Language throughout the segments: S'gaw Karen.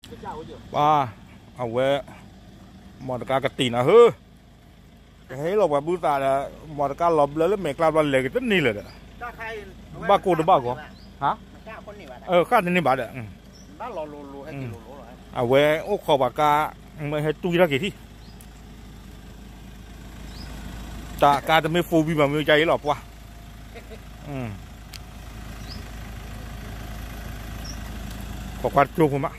ပှၤ, အဝဲ, မီတကါကတံာ်နၤဟၢ, ကဟဲလီၤပှၤဘုသးဒီး, မီတကါလီၤဘျၢလၢမဲာ်ကျါဘျီလဲၤကတန့ၢ်လၢၤဒီး, ဘၣ်ကိၢ်တဘၣ်ဂီၤ, ဃၣ်တန့ၢ်ဘၣ်ဒီး, အဝဲအိၣ်ခိးပှၤကါ, မ့ၢ်ဟဲတူၢ်ထီၣ်က့ၤထံၣ် တၢ်ကါတမ့ၢ် four wheel မ့ၢ်ကါအံၤလီၤပှၤ, ခိးကွၢ်တကၠိဖိမး,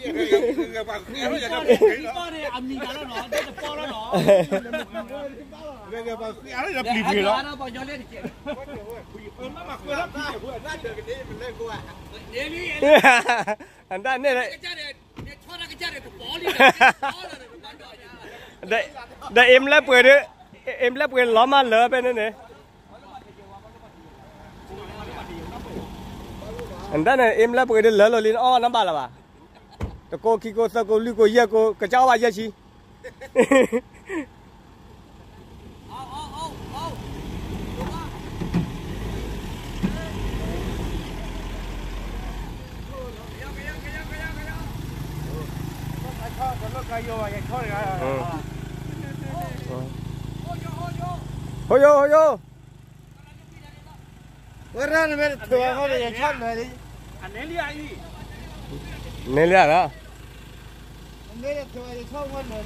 စီကဲစီကဲ, ပျံၤသီၣ်တဲာ်လံ, အဒၣ်န့ၣ်, ဒီးအ့မ်လၢပှဲၤဒီး, အ့မ်လၢပှဲၤလီၤမးလၢဖဲန့ၣ်န့ၣ်, အဒၣ်န့ၣ် အ့မ်လၢပှဲၤဒီးလၢလီၤလံ နအီၣ်နဘၣ်လၢၤဘၣ်, တကိးခံကိးသၢကိးလွံၢ်ကိးယဲၢ်ကိး ကစၢ်အီၣ်ဘၣ်ယဲၢ်ဆံ ဟိယိ ဟိယိ ဝဲရၢ်န့ၣ်မ့ၢ်တထုးအီၤန့ၣ် ယဆီၣ်နၢၤလံ, န့ၣ်လံဧါ,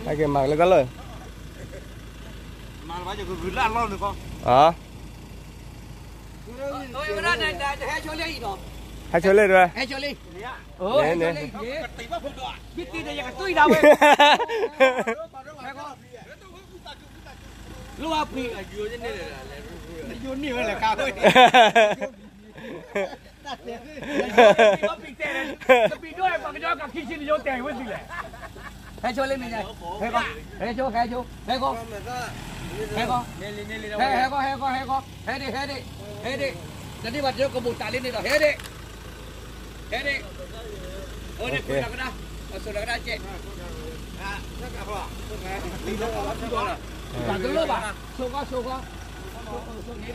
ဟဲက့ၤမၤကလဲၤတၢ်လၢ, ဟဲဆိလ့ၣ်ဒၣ်, ဟဲဆိလ့ၣ်, မ့ၢ်တံၤဒီးယကသွံၣ်ဒၣ်ဝဲ, လိၣ်အပှ့ၤ, ယိၤန့ၢ်ဝဲလဲၤကါဝဲ, ပံၤတဲ, ပံၤဒိၣ်ပှၤကညီကခံဆံနယိၤတဲာ်ဝဲသ့လဲၣ်, ဟဲဆိလ့ၣ်မ့ၢ်, ဟဲ, ဟဲဆိ, ဟဲဆိ, ဟဲဃီ, ဟဲဃီ, ဟဲဃီ, ဟဲဃီ, ဟဲဃီ, ဟဲဒ့ၣ်, ဟဲဒ့ၣ်, ဟဲဒ့ၣ်, တန့ၢ်ဘၣ်တကဘိးတၢ်လံန့ၣ်ဒီး ဟဲဒ့ၣ်, ဟဲဒ့ၣ်, အဝဲန့ၣ်ကွဲးလီၤကဒါ, အစိာ်လီၤကဒါကဲ, တၢ်တလိၣ်ဘၣ်, ဆိဃီဆိဃီ, ဆိဃီ,